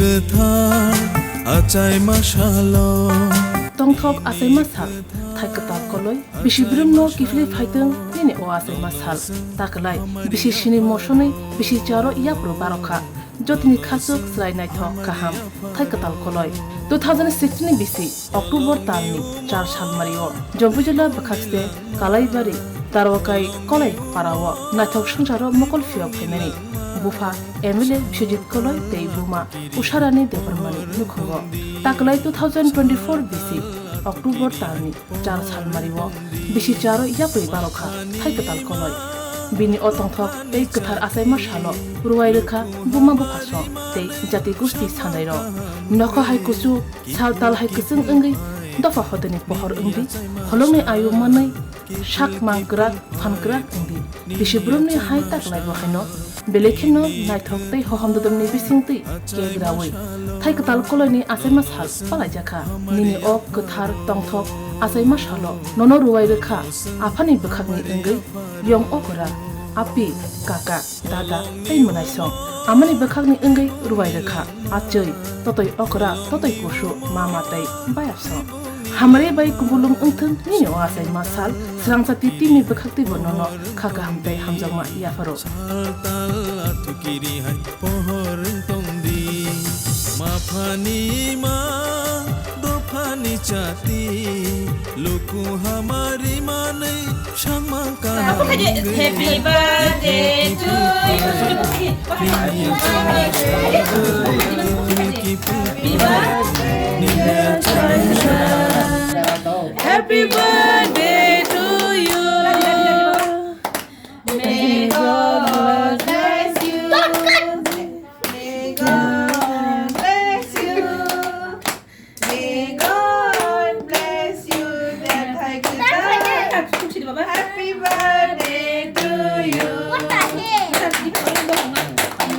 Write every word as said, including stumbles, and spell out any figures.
Kwthar achaima salo. Tongthok achaima sal, thai kwtal koloi, bisi brumno kiphilwi phaitwng nini o achaima sal. Takwlai, bisi sini mosonwi, bisi charo yapro barokha. Jotoni khasuk chwrai naithok kaham, thai kwtal koloi. Two thousand sixteen ni bisi October talni char salmario Jampuijala bwkhakste Kalaibari Darwakai Kolai parao naithok swngcharo mokol phiyok phaimani bupha M L A Biswajit Koloi tei buma Usharani Debbarmani nukhungo. Takwlai two thousand twenty-four bisi October talni char salmario bisi charo yapri barokha thai kwtal koloi. Bini o tongthok tei kwthar achaima salo ruwai rwkha buma bupha song tei jati gusti sanairok. Nokha hai kuchuk, sal tal hai kwchwng wngwi dopha hodani pohor wngdi, holongni ayu manwi sak mang kwrak phan kwrak wngdi. Bisi brumni hai taklai bo haino belai kheno naithok tei hohom dodolni bisingtwi kek rawi thai kwtal koloini achaima sal palaijakha. Nini o kwthar tongthok achaima salo nono ruwai rwkha aphani bwkhakni wngwi yong okra, api, kaka, dada tei mwnaisong. Amani bwkhakni wngwi ruwai rwkha achwi, totoi okra, totoi kusu, mama tei bayapsong. Hamari bai kubulung wngthwng nini o achaima sal, srangsa titini bwkhak twibo nono kha kaham tei hamjakma yapharo. Sal tal athukiri hai pohor tongdi, maphani ma dophani chati, luku hamari manwi sangma kaham. Happy birthday to you. Happy birthday.